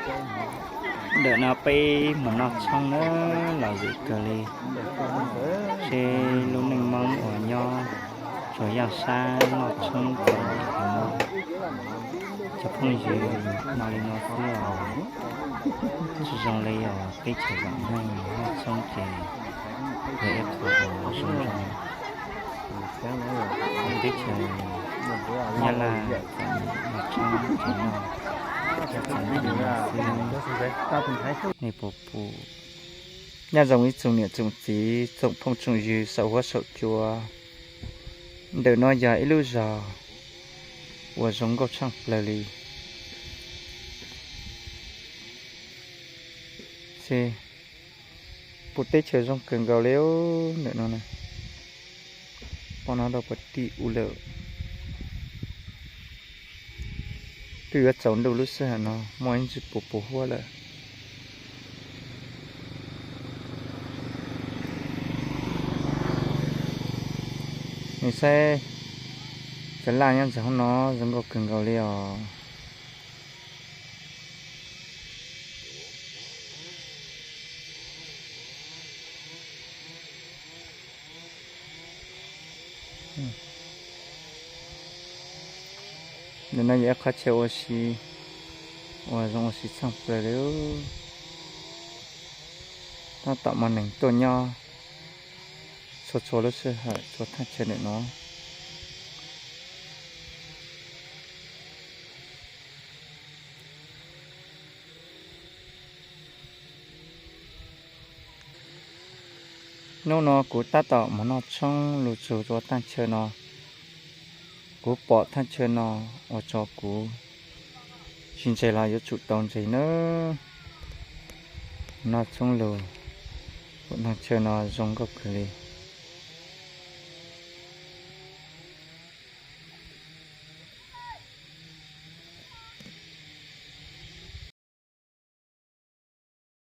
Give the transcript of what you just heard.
Ntawm no peb mus noj tshoob na, lom zem kawg li. Seb lub neej Hmoob uas nyob tsuas yaj sab noj tshoob tau li no. Cov phooj ywg, no li no xwb os. Tsis zoo li os, teb chaws vam meej noj tshoob ces yog ib qho uas zoo zoo. Teb chaws Nyab Laj txom nyem noj tshoob ces noj, txom nyem li no xwb. Nej puas pum? Nyob zoo ib tsoom niam tsoom txiv, tsoom phooj tsoom ywg saum huab saum cua. Ntawm no yog ib lub zos uas zoo nkauj tshaaj plawg li. Xib, pum teb chaws zoo kawg nkaus li ntawm no na. Pom no rau puag tim ub lawm. Twb yuav tsaus ntuj lub sij hawm no, muaj ib ntsis puas puas huab lawm. Nej saib, cov laj nyob ntawm hauv no zoo nkauj kawg nkaus li os. Ntawm no yog ib qhov chaw ua si uas zoo ua si tshaj plaws li. Tab tom muaj neeg tuaj nyob txhua txhua lub sij hawm txhua thaj chaw ntawm no. Hnub no kuv tab tom mus noj tshoob lug txug rua thaj chaw no. Kuv pom thaj chaw no ua rua kuv tsis ntseeg los yuav tsum tau ntseeg nawb. Noj tshoob lug, thaj chaw no zoo nkauj kawg li.